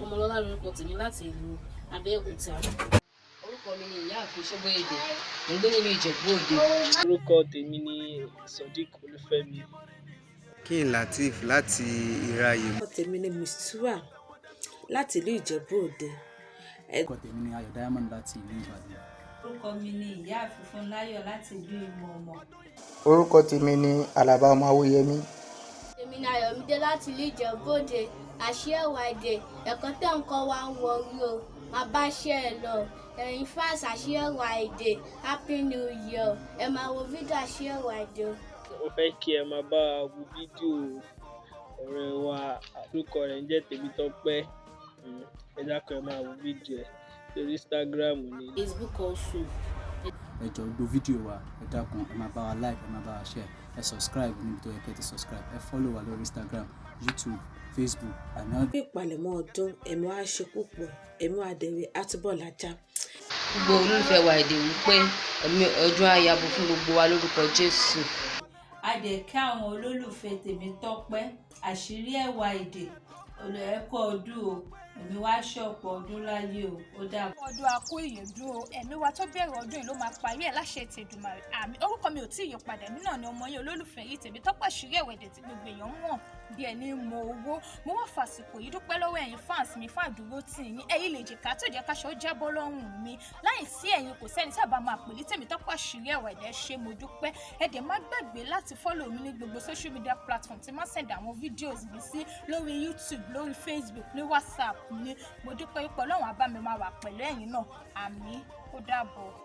Ọmọlọ́lá lórúkọ tèmi láti ìlú Abẹ́òkúta. Orúkọ mi ni Ìyáàfin Ṣóbóyèdè. Mo ń gbé nílùú Ìjẹ̀bú Òde. Orúkọ tèmi ni Sodiq Olúfẹ́mi. King Lateef láti Ìráyè. Orúkọ tèmi ni Mistura láti ìlú Ìjẹ̀bú Òde. Orúkọ tèmi ni Ayọ̀ Diamond láti ìlú Ìbàdàn. Orúkọ mi ni Ìyáàfin Fúnláyọ̀ láti ìlú Ìmọ̀-ọ̀mọ̀. Orúkọ tèmi ni Àlàbá ọmọ Awóyẹmí. Èmi ni Ayọ̀mídé láti ìlú Ìjẹ̀bú Òde. Àṣírí ẹwà èdè, ẹ̀kọ́ tẹ́ ń kọ́ wa ń wọrí o, máa bá ṣẹ́ ẹ lọ. Ẹ̀yin fans Àṣírí Ẹwà Èdè, Happy New Year. Ẹ máa wo fídíò Àṣírí Ẹwà Èdè o. Mo fẹ́ kí ẹ máa bá wa wo fídíò ọ̀rẹ́ wa, orúkọ rẹ̀ ń jẹ́ Tèmítọ́pẹ́. Ẹ dákun, ẹ máa wo fídíò ẹ̀ lórí Instagram ni. Facebook also. Ẹ jọ̀ọ́, gbogbo fídíò wa, ẹ dákun, ẹ máa bá wa like, ẹ máa bá wa share, ẹ subscribe níbi tó yẹ kẹ́ ẹ ti subscribe, ẹ follow wa lórí Instagram, YouTube, Facebook and all. Bí ìpalẹ̀mọ́ ọdún, ẹ̀mí wa ṣe púpọ̀, ẹ̀mí wa dẹ̀rẹ̀ àtúbọ̀ lájà. Gbogbo olólùfẹ́ wa èdè wípé ẹ̀mí ọdún á yabo fún gbogbo wa lórúkọ Jésù. A dẹ̀ kí àwọn olólùfẹ́ Tèmítọ́pẹ́ Àṣírí Ẹwà Èdè, ẹ kú ọdún o. Ẹ̀mí wa ṣọ̀pọ̀ ọdún láyé o. Ó dàbọ̀. Ọdún àkó ìyèdún o. Ẹ̀mí wa tó bẹ̀rẹ̀ ọdún yìí ló máa parí ẹ̀ láṣẹ ti Èdùmàrè, àmín. Orúkọ mi ò tí ì yí padà. Èmi náà ni ọmọ yín olólùfẹ́ yìí, Tèmítọ́pẹ́ Àṣírí Ẹwà Èdè tí gbogbo èèyàn mọ̀ bí ẹni mọ owó. Mo wá fàsìkò yìí dúpẹ́ lọ́wọ́ ẹ̀yin fans mi fún àdúró tì yín. Ẹ̀yin lè jìkà tó jẹ́ káṣọ jábọ́ lọ́rùn mi. Láì sí ẹ̀yin, kò sẹ́ni tí àbá máa pè ní Tèmítọ́pẹ́ Àṣírí Ẹwà Èdè. Ṣé mo dúpẹ́. Ẹ dẹ̀ má gbàgbé láti follow mi ní gbogbo social media platform tí máa send àwọn videos mi sí, lórí YouTube, lórí Facebook, ní WhatsApp ní. Mo dúpẹ́ pé Ọlọ́run á bá mi máa wà pẹ̀lú ẹ̀yin náà. Àmín. Ó dàbọ̀.